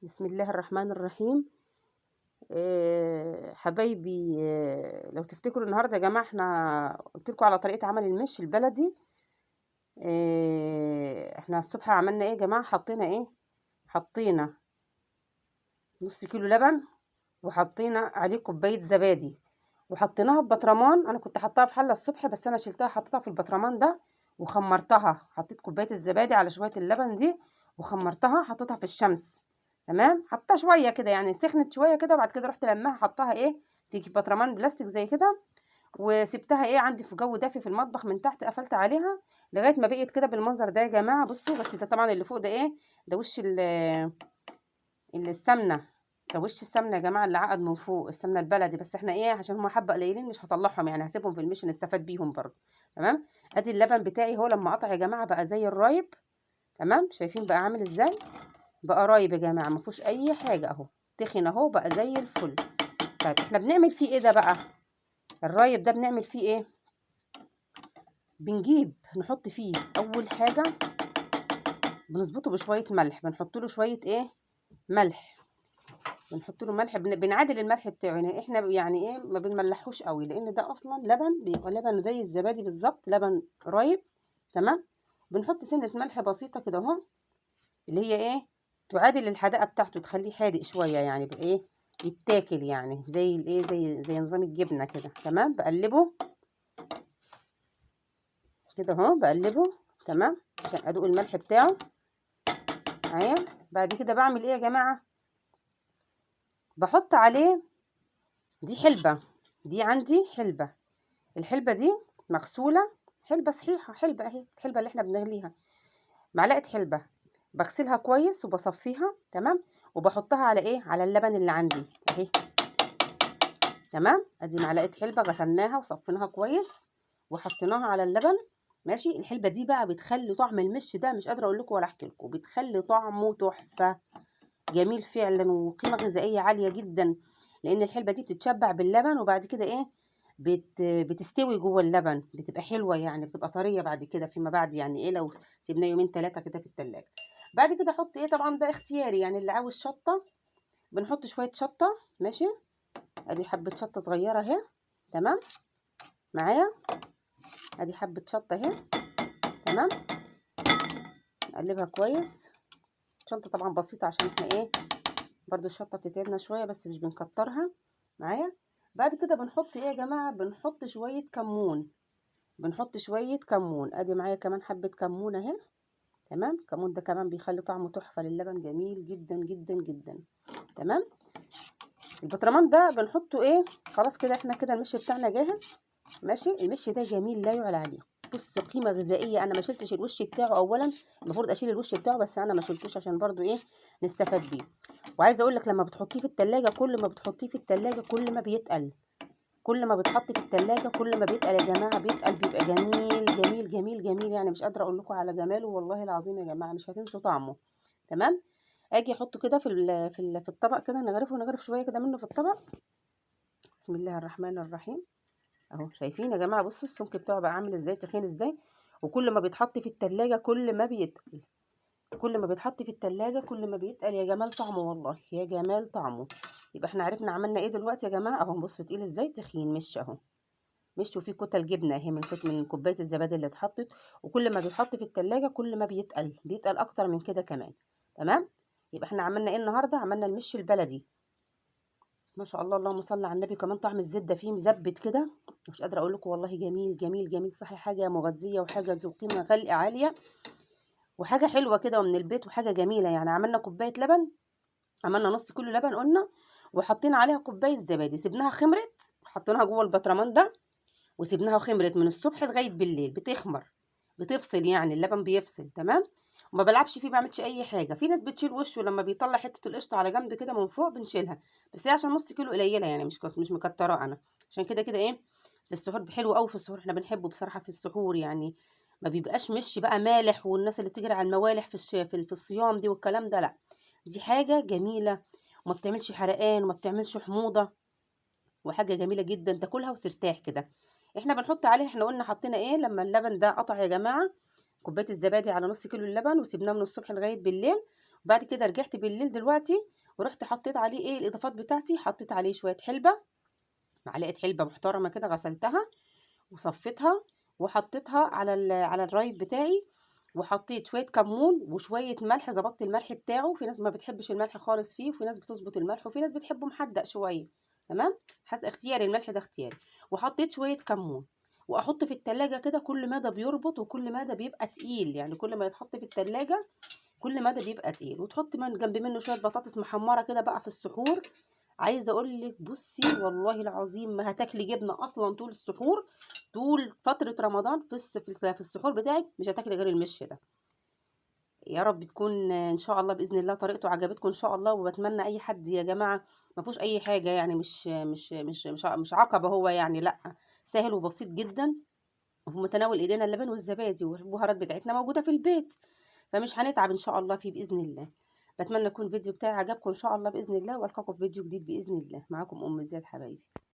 بسم الله الرحمن الرحيم. حبايبي، لو تفتكروا النهارده يا جماعة احنا قلت لكم على طريقه عمل المش البلدي. احنا الصبح عملنا ايه يا جماعة؟ حطينا ايه؟ حطينا نص كيلو لبن، وحطينا عليه كوباية زبادي، وحطيناها في بطرمان. انا كنت حطاها في حله الصبح بس انا شلتها حطيتها في البطرمان ده وخمرتها. حطيت كوباية الزبادي على شوية اللبن دي وخمرتها، حطيتها في الشمس، تمام؟ حطيتها شوية كده يعني سخنت شوية كده، وبعد كده رحت لماها حطاها ايه في بطرمان بلاستيك زي كده، وسبتها ايه عندي في جو دافي في المطبخ من تحت، قفلت عليها لغاية ما بقيت كده بالمنظر ده يا جماعة. بصوا، بس ده طبعا اللي فوق ده ايه؟ ده وش السمنة، ده وش السمنة يا جماعة اللي عقد من فوق، السمنة البلدي. بس احنا ايه عشان هم حبه قليلين مش هطلعهم، يعني هسيبهم في المش نستفاد بيهم برضه، تمام؟ ادي اللبن بتاعي هو لما قطع يا جماعة بقى زي الرايب، تمام؟ شايفين بقى عامل ازاي؟ بقى رايب يا جماعة، ما فيهوش اي حاجة اهو، تخن اهو، بقى زي الفل. طيب احنا بنعمل فيه ايه ده بقى؟ الرايب ده بنعمل فيه ايه؟ بنجيب نحط فيه اول حاجة بنظبطه بشوية ملح، بنحط له شوية ايه؟ ملح، بنحط له ملح، بنعادل الملح بتاعه، يعني احنا يعني ايه ما بنملحوش قوي، لان ده اصلا لبن بيبقى لبن زي الزبادي بالظبط، لبن رايب، تمام؟ بنحط سنة ملح بسيطة كده اهو، اللي هي ايه؟ تعادل الحداقه بتاعته، تخليه حادق شوية، يعني بايه يتاكل، يعني زي الايه، زي نظام الجبنة كده، تمام؟ بقلبه كده اهو، بقلبه، تمام، عشان ادوق الملح بتاعه معايا. بعد كده بعمل ايه يا جماعة؟ بحط عليه دي حلبة، دي عندي حلبة، الحلبة دي مغسوله، حلبة صحيحه، حلبة اهي، الحلبة اللي احنا بنغليها، معلقه حلبة، بغسلها كويس وبصفيها، تمام؟ وبحطها على ايه؟ على اللبن اللي عندي اهي، تمام؟ ادي معلقه حلبة غسلناها وصفيناها كويس وحطيناها على اللبن، ماشي؟ الحلبة دي بقى بتخلي طعم المش ده مش قادرة اقول لكم ولا احكي لكم، بتخلي طعمه تحفة، جميل فعلا، وقيمه غذائية عالية جدا، لان الحلبة دي بتتشبع باللبن، وبعد كده ايه بتستوي جوه اللبن، بتبقى حلوة يعني، بتبقى طرية بعد كده فيما بعد، يعني ايه لو سيبناه يومين 3 كده في التلاجة. بعد كده احط ايه؟ طبعا ده اختياري، يعني اللي عاوز شطه بنحط شوية شطه، ماشي؟ ادي حبه شطه صغيرة اهي، تمام؟ معايا ادي حبه شطه اهي، تمام؟ نقلبها كويس. شطه طبعا بسيطة عشان احنا ايه برضو الشطه بتتعبنا شوية، بس مش بنكترها معايا. بعد كده بنحط ايه يا جماعة؟ بنحط شوية كمون، بنحط شوية كمون، ادي معايا كمان حبه كمون اهي، تمام؟ الكمون ده كمان بيخلي طعمه تحفة للبن، جميل جدا جدا جدا، تمام؟ البطرمان ده بنحطه ايه؟ خلاص كده احنا كده المش بتاعنا جاهز، ماشي؟ المش ده جميل لا يعلى عليه. بص قيمة غذائية، انا ما شلتش الوش بتاعه، اولا المفروض اشيل الوش بتاعه بس انا ما شلتوش عشان برضو ايه نستفاد بيه. وعايزه اقول لك لما بتحطيه في التلاجة، كل ما بتحطيه في التلاجة كل ما بيتقل، كل ما بتحط في التلاجة كل ما بيتقل يا جماعة، بيتقل، بيبقى جميل جميل جميل جميل، يعني مش قادرة اقول لكم على جماله والله العظيم يا جماعة، مش هتنسوا طعمه، تمام؟ اجي احطه كده في الطبق كده، نغرفه، نغرف شوية كده منه في الطبق. بسم الله الرحمن الرحيم. اهو شايفين يا جماعة، بصوا السمك بتاعه بقى عامل ازاي، تخين ازاي، وكل ما بيتحط في التلاجة كل ما بيتقل، كل ما بيتحط في التلاجة كل ما بيتقل. يا جمال طعمه والله، يا جمال طعمه. يبقى احنا عرفنا عملنا ايه دلوقتي يا جماعة اهو. بصوا تقيل ازاي، تخين مش اهو، مش وفيه كتل جبنه اهي من كوباية الزبادي اللي اتحطت. وكل ما بيتحط في التلاجة كل ما بيتقل، بيتقل اكتر من كده كمان، تمام؟ يبقى احنا عملنا ايه النهارده؟ عملنا المش البلدي، ما شاء الله، اللهم صل على النبي. كمان طعم الزبدة فيه مزبت كده، مش قادرة اقول لكم والله، جميل جميل جميل، صحيح حاجة مغذيه وحاجه ذو قيمة غالية عالية، وحاجه حلوة كده ومن البيت، وحاجه جميلة. يعني عملنا كوباية لبن، عملنا نص كيلو لبن قلنا، وحطينا عليها كوباية زبادي، سيبناها خمرت، حطيناها جوه البطرمان ده وسيبناها خمرت من الصبح لغاية بالليل، بتخمر، بتفصل يعني، اللبن بيفصل، تمام؟ وما بلعبش فيه، ما بعملش اي حاجة. في ناس بتشيل وشه لما بيطلع حتة القشطه على جنب كده من فوق بنشيلها، بس هي عشان نص كيلو قليله يعني، مش مكتراه انا، عشان كده كده ايه في السحور حلو قوي. في السحور احنا بنحبه بصراحة في السحور، يعني ما بيبقاش مش بقى مالح، والناس اللي بتجري على الموالح في الصيام دي والكلام ده، لا دي حاجة جميلة وما بتعملش حرقان وما بتعملش حموضه، وحاجه جميلة جدا تاكلها وترتاح كده. احنا بنحط عليها، احنا قلنا حطينا ايه لما اللبن ده قطع يا جماعة، كوباية الزبادي على نص كيلو اللبن، وسيبناه من الصبح لغاية بالليل. بعد كده رجعت بالليل دلوقتي ورحت حطيت عليه ايه الاضافات بتاعتي. حطيت عليه شوية حلبة، معلقه حلبة محترمه كده، غسلتها وصفيتها وحطيتها على الرايب بتاعي، وحطيت شوية كمون وشوية ملح، ظبطت الملح بتاعه. في ناس ما بتحبش الملح خالص فيه، وفي ناس بتظبط الملح، وفي ناس بتحبه محدق شوية، تمام، حسب اختياري، الملح ده اختياري. وحطيت شوية كمون، واحطه في التلاجة كده. كل ما ده بيربط وكل ما ده بيبقى تقيل، يعني كل ما يتحط في التلاجة كل ما ده بيبقى تقيل. وتحط من جنب منه شوية بطاطس محمرة كده بقى في السحور. عايزه اقول لك بصي والله العظيم ما هتاكلي جبنه اصلا طول السحور، طول فترة رمضان في السحور بتاعك مش هتاكلي غير المش ده. يا رب تكون ان شاء الله باذن الله طريقته عجبتكم ان شاء الله. وبتمنى اي حد يا جماعة ما فيهوش اي حاجة، يعني مش عقبه هو، يعني لا، سهل وبسيط جدا وفي متناول ايدينا. اللبن والزبادي والبهارات بتاعتنا موجودة في البيت، فمش هنتعب ان شاء الله فيه باذن الله. بتمنى يكون الفيديو بتاعي عجبكم ان شاء الله باذن الله، والقاكم في فيديو جديد باذن الله. معاكم ام زياد حبايبي.